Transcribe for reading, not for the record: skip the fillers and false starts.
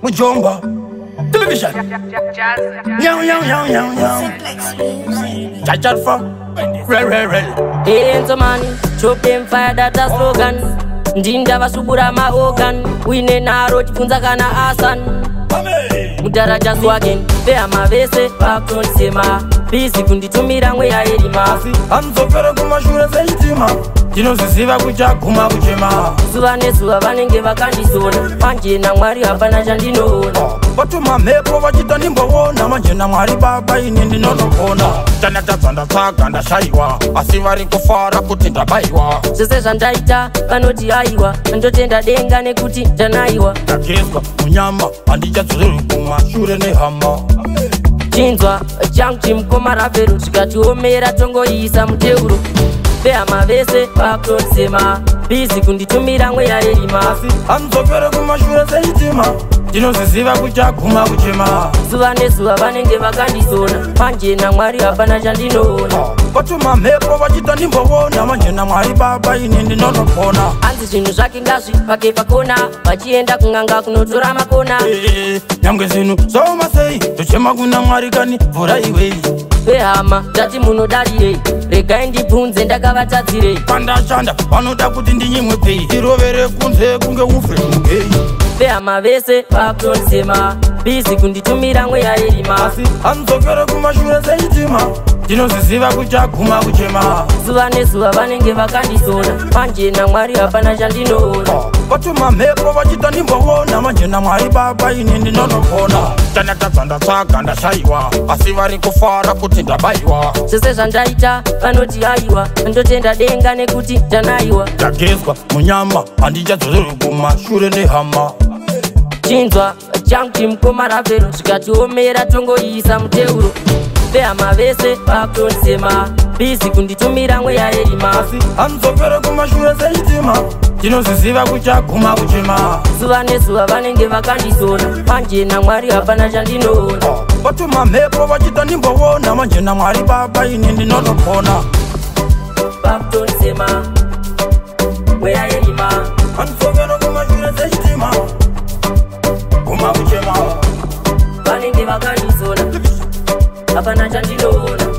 Mujomba Television. Yow, yow, yow, yow, yow. Chacharfa. Re, re, re. Enzo man, chop them fire, that a slogan. Ndinda vasubura maogan. Uine naro chibvunza kana asan. Mudhara swagen. Vehama vese vakutonisema. Busy kunditumira mweya yerima. Asi handidzokere kumashure sechitima. Ndinozviziva kuchaguma kuchema. Zuva nezuva vanenge vakandisona. Manje naMwari hapana chandinoona. Vatuma mhepo vachita ndimboona. Manje naMwari baba ini ndinonopona. Chandatadza ndatsvaga ndashaiwa. Asi vari kufara kuti ndabaiwa. Zvese zvandaita vanoti aiwa. Ndotenda denga nekuti ndanaiwa. Ndagezwa munyama handichadzoreri kumashure nehama. Chinzwa changu chimukoma Ravhero. Zvikatiomera tongoisa muteuro. Vehama vese vakutonisema. Busy kunditumira mweya yerima. Asi handidzokere kumashure sechitima. Ndinozviziva kuchaguma kuchema. Zuva nezuva vanenge vakandisona. Manje naMwari hapana chandinoona. Vatuma mhepo vachita ndimboona. Manje naMwari baba ini ndinonopona. Hanzi zvinhu zvake ngazvipake pakona. Vachienda kun'anga kunotora makona. Nyangwe zvinhu zvaoma sei, tochema kuna Mwari kani mvura iwei. Vehama ndati munodarirei? Regai ndibvunze ndakavatadzirei? Pandashanda vanoda kuti ndinyimwe pei, irovere kunze kunge ufe mugei. Vehama vese vakutonisema. Busy kunditumira mweya yerima. Asi handidzokere kumashure sechitima. Ndinozviziva kuchaguma kuchema. Zuva nezuva vanenge vakandisona. Manje naMwari hapana chandinoona. Vatuma mhepo vachita ndimboona. Manje naMwari baba ini ndinonopona. Chandatadza ndatsvaga ndashaiwa. Asi vari kufara kuti ndabaiwa. Zvese zvandaita vanoti aiwa. Ndotenda denga nekuti ndanaiwa. Ndagezwa munyama handichadzoreri kumashure nehama. Chinzwa changu chimukoma Ravhero. Zvikatiomera tongoisa muteuro. Vehama vese vakutonisema. Busy kunditumira mweya yerima. Asi handidzokere kumashure sechitima. Ndinozviziva kuchaguma kuchema. Zuva nezuva vanenge vakandisona. Manje naMwari hapana chandinoona. Vatuma mhepo vachita ndimboona. Manje naMwari baba ini ndinonopona. Vakutonisema mweya yerima. Handidzokere kumashure sechitima. Guma kuchema. Vanenge vakandisona. Hapana chandinoona.